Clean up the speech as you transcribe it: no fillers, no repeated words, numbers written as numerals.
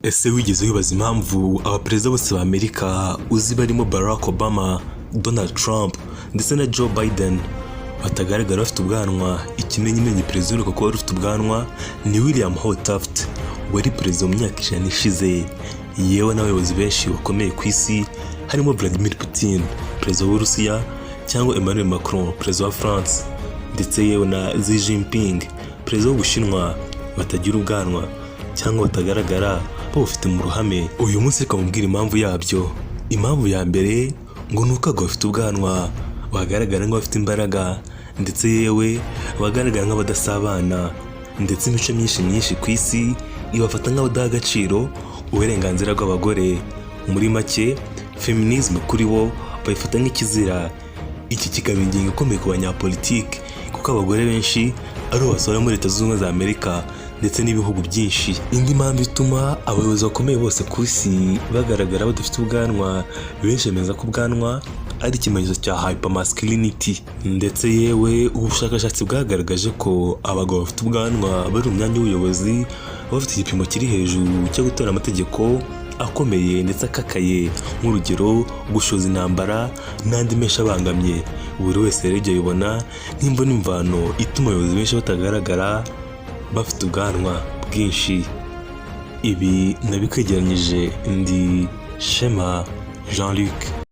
Ese wigeze wibaza impamvu abaperezida bose ba Amerika uzi barimo Barack Obama, Donald Trump ndetse na Joe Biden batagaragara bafite ubwanwa? Ikimenyimenyi, perezida uheruka kuba ufite ubwanwa ni William Howard Taft, wari perezida mu myaka 100 ishize. Yewe, n'abayobozi benshi bakomeye ku isi harimo Vladimir Putin, perezida w'Uburusiya, cyangwa Emmanuel Macron, perezida wa France, ndetse yewe na Xi Jinping, perezida w'Ubushinwa, batagira ubwanwa cyangwa batagaragara babufite mu ruhame. Uyu munsi reka mubwire impamvu yabyo. Impamvu ya mbere ngo ni uko abagabo bafite ubwanwa bagaragara nk'abafite imbaraga, ndetse yewe bagaragara nk'abadasabana, ndetse imico myinshi myinshi ku isi ibafata nk'abadaha agaciro uburenganzira bw'abagore. Muri make, feminism kuri bo bayifata nk'ikizira. Iki kikaba ingingo ikomeye ku banyapolitiki, kuko abagore benshi ari bo basora muri Leta Zunze Ubumwe za Amerika ndetse n'ibihugu byinshi. Indi mpamvu ituma abayobozi bakomeye bose ku isi bagaragara badafite ubwanwa, benshi bemeza ko ubwanwa ari ikimenyetso cya hypermasculinity. Ndetse yewe ubushakashatsi bwagaragaje ko abagabo bafite ubwanwa bari mu myanya y'ubuyobozi bafite igipimo kiri hejuru cyo gutora amategeko akomeye ndetse akakaye, nk'urugero gushoza intambara n'andi menshi abangamye. Buri wese rero ibyo abibona nk'imvo n'imvano ituma abayobozi benshi batagaragara bafite ubwanwa bwinshi. Ibi nabikwegeranyije, ndi Shema Jean Luc.